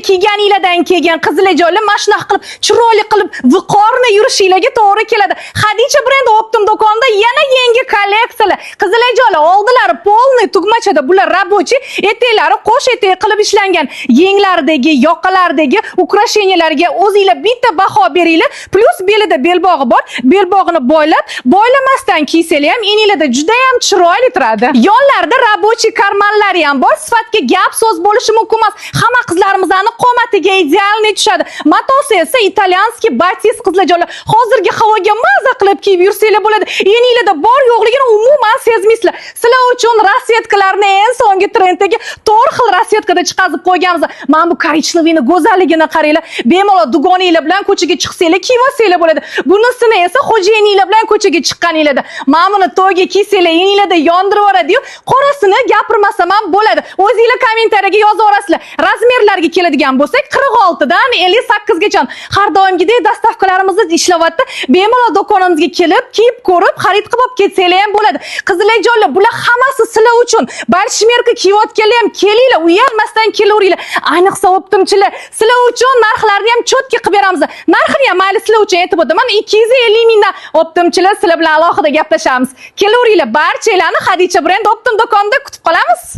Kiyganinglardan keyin, qiziljoylar, mana shunaqa qilib, chiroyli qilib, viqorni yurishinglarga to'g'ri keladi. Hadicha brend оптом do'konida yana yangi kolleksiyalar. Qiziljoylar, oldilari полный tugmachada, bular рабочий, etaklari qo'sh etak qilib ishlangan. Yenglaridagi, yoqalaridagi украшения larga o'zinglar bitta baho beringlar. Плюс belida belbog'i bor. Belbog'ini boylab, boylamasdan kiysanglar ham eninglarda juda ham chiroyli turadi. Yonlarida рабочий карман lari ham bor. Sifatga gap so'z bo'lishi mumkin emas. Hamma qizlarimizni qomatiga идеальный tushadi. Matosi esa итальянский батист, qizlarjonlar. Hozirgi havoga maza qilib kiyib yursanglar bo'ladi. Eninglarda bor yo'qligini umuman sezmaysizlar. Sizlar uchun расцветка larni eng so'nggi trenddagi to'rt xil расцветка da chiqazib qo'yganmiz. Mana bu коричневый ni go'zalligini qaranglar. Bemalol dugoninglar bilan ko'chaga chiqsanglar, kiyib olsanglar bo'ladi. Bunisini esa xo'jayininglar bilan ko'chaga chiqqaninglarda, mana buni to'yga kiysanglar, eninglarda yondirib yuboradi-yu, qorasini gapirmasam ham bo'ladi. O'zinglar kommentariyaga yozib yuborasizlar. Размер larga keladigan bo'lsak, 46 dan 58 gacha. Har doimgidek доставка larimiz ishlayapti. Bemalol do'konimizga kelib, kiyib ko'rib, xarid qilib olib ketsanglar ham bo'ladi. Qiziljonlar, bular hammasi sizlar uchun. Большемерка kiyayotganlar ham kelinglar, uyalmasdan kelaveringlar. Ayniqsa оптом chilar, sizlar uchun narxlarni ham чётко qilib beramiz. Narxini ham mayli, sizlar uchun aytib o'taman. 250 mingdan, оптом chilar, sizlar bilan alohida gaplashamiz. Kelaveringlar, barchalarni Hadicha brend оптом do'konida kutib qolamiz.